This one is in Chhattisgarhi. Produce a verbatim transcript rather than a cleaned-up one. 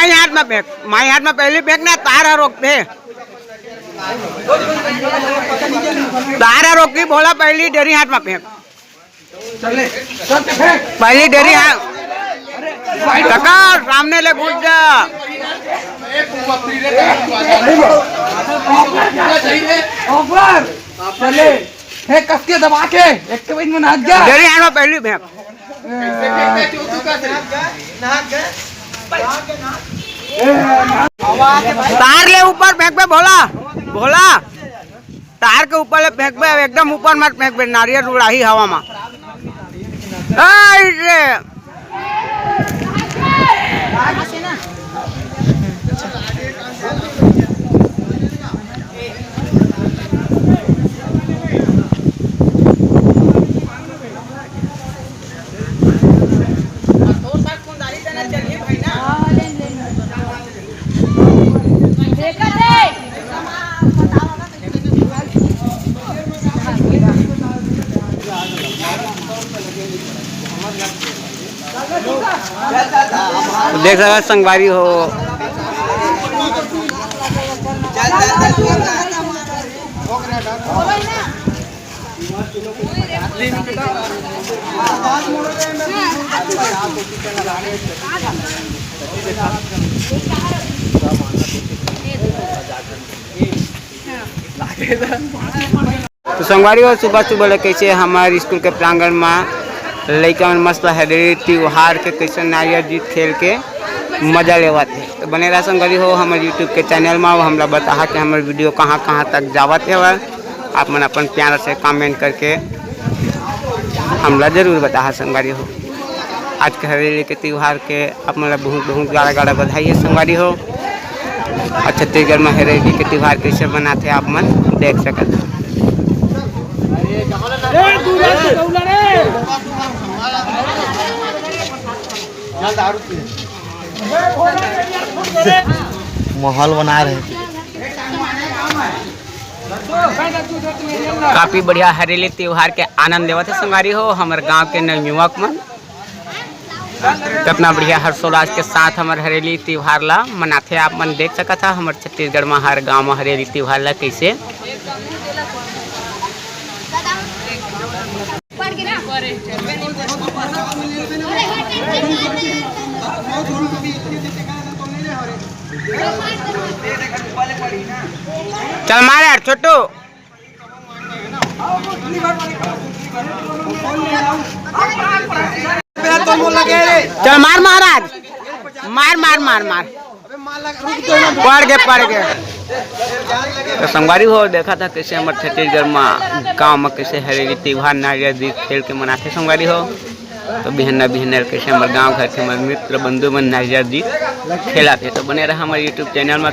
माई हाथ में फेंक, माई हाथ में पहली फेंक ना, तार ह रोकथे। तार ह रोकही, भोला पहली डेरी हाथ में फेंक। पहली डेरी हाथ। टका सामने ले घुस जा। ऊपर। चले। फेंक कस के दबा के। एक के बाद में नाच जा। डेरी हाथ में पहली फेंक। तार ले ऊपर फेंकबे भोला, भोला। तार के ऊपर ले फेंकबे, एकदम ऊपर मत फेंकबे, नारियल उड़ाही हवा मा। ऐ रे। देख सकत संगवारी हो, तो संगवारी हो, सुबह सुबह ले कैसे हमर स्कूल के प्रांगण मा लइका मन मस्त हरेली तिहार के कैसे नारियल जीत खेल के मजा लेवत हे। तो बने रहा संगवारी हो हमर YouTube के चैनल मा, अउ हमला बताहा कि हमर वीडियो कहाँ कहाँ तक जावत हे। आप मन अपन प्यार से कमेंट करके हमला जरूर बताहा संगवारी हो। आज के हरेली के तिहार के आप मन ला बहुत बहुत गाड़ा गाड़ा बधाई हे संगवारी हो। अउ छत्तीसगढ़ में हरेली के तिहार कैसे मनाथे आप मन देख सकत हो। माहौल बना रहे। काफी बढ़िया हरेली तिहार के आनंद लेवत हे संगवारी हो हमर गांव के नवयुवक मन। कितना बढ़िया हर्षोल्लास के साथ हमर हरेली तिहार ला मनाथे। आप मन देख सकत हा हमर छत्तीसगढ़ म हर गांव म हरेली तिहार ला कैसे। चल मार यार छोटू। चल मार महाराज, मार मार मार मार। पड़ गे पड़ गे। तो संगवारी हो देखा था कैसे हमर छत्तीसगढ़ मा गांव मा कैसे हरेली तिहार नारियल जीत खेल के मनाथे संगवारी हो। तो बिहन्ना बिहन्ना कैसे हमर गांव घर के हमर मित्र बंधु मन नारियल जीत खेलाथे। तो बने रहा हमर YouTube चैनल मा।